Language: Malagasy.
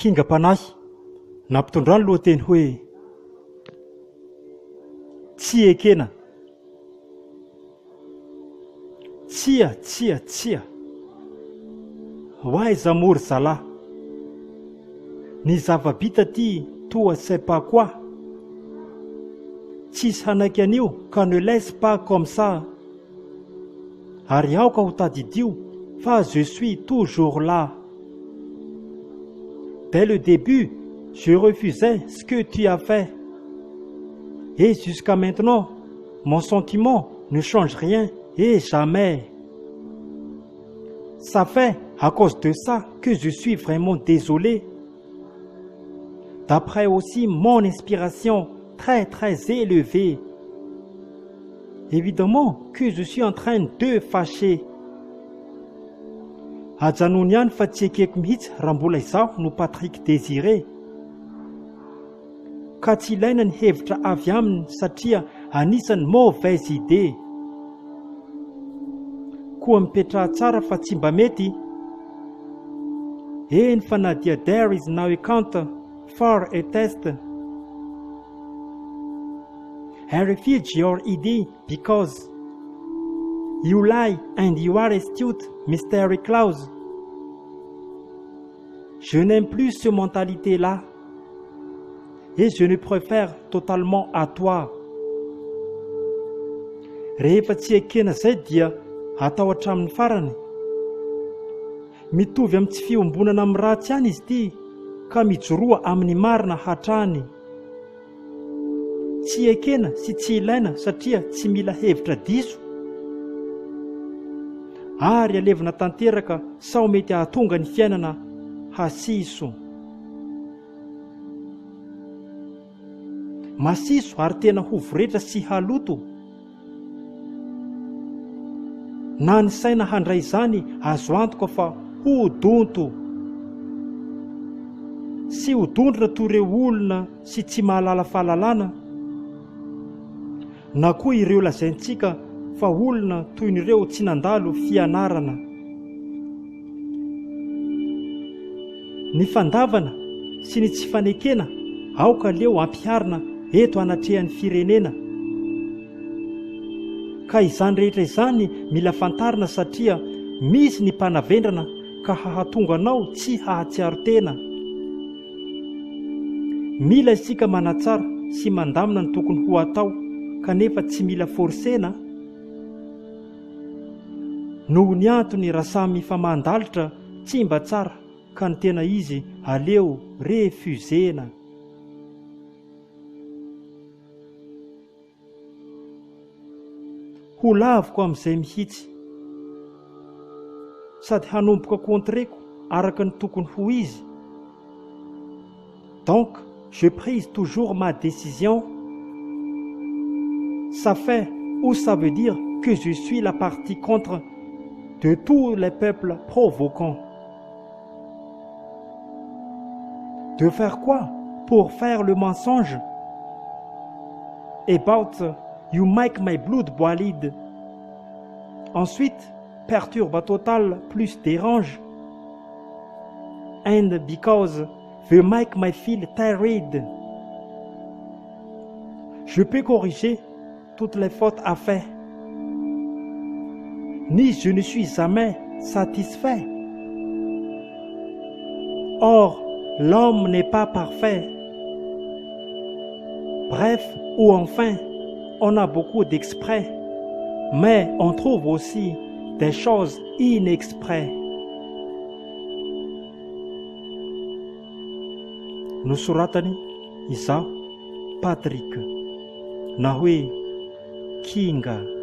Kingam-panahy, nampitondrany lohateny hoe Tsy ekena. Tsia, tsia, tsia. Ho aiza moa ry zalahy? Ny zava-bita ty toa sais pas quoi. Tsisy hanaiky an'io ka ne laisse pas comme ça. Ary aoka ho tadidio fa je suis toujours là. Dès le début, je refusais ce que tu as fait. Et jusqu'à maintenant, mon sentiment ne change rien et jamais. Ça fait à cause de ça que je suis vraiment désolé. D'après aussi mon inspiration très très élevée. Évidemment que je suis en train de fâcher. Ajanony ihany fa tsy ekeko mihitsy raha mbola izaho no Patrick Désiré. Ka tsy ilaina ny hevitra avy aminy satria anisan'ny mauvaise idée. Koa mipetraha tsara fa tsy mba mety. Eny fa na dia there is now a count for a test. I refuse your idea because you lie and you are astute, Mr. Klaus. Je n'aime plus ce mentalité-là et je ne préfère totalement à toi. Rehefa tsy ekena izay dia atao hatramin'ny farany. Mitovy amin'ny tsy fiombonana amin'ny ratsy ihany izy ity ka mijoroa amin'ny marina hatrany. Tsy ekena sy tsy ilaina satria tsy mila hevitra diso ary alevina tanteraka sao mety hahatonga ny fiainana hasiso. Masiso ary tena ho voretra sy haloto. Na ny saina handray izany azo antoka fa ho donto sy ho dondrona toy ireo olona sy tsy mahalala fahalalana, na koa ireo lazaintsika fa olona toy ny ireo tsy nandalo fianarana. Ny fandavana sy ny tsy fanekena aoka aleo ampiharina eto anatrehan'ny firenena. Ka izany rehetra izany mila fantarina satria misy ny mpanavendrana ka hahatonga anao tsy hahatsiaro tena. Mila isika manatsara sy mandamina ny tokony ho atao kanefa tsy mila forcena. Noho ny antony raha samy mifamahan-dalitra tsy mba tsara ka ny tena izy aleo refusena. Ho laviko amin'izay mihitsy. Sady hanomboka contreko araka ny tokony ho izy. Donc je prise toujours ma décision ça fait ou ça veut dire que je suis la partie contre de tous les peuples provoquants. De faire quoi Pour faire le mensonge About you make my blood boiled. Ensuite, perturbe total plus dérange. And because they make my feel tired. Je peux corriger toutes les fautes à faire. Ni je ne suis jamais satisfait. Or, l'homme n'est pas parfait. Bref, ou enfin, on a beaucoup d'exprès, mais on trouve aussi des choses inexprès. Nosoratany izaho Patrick na hoe Kinga.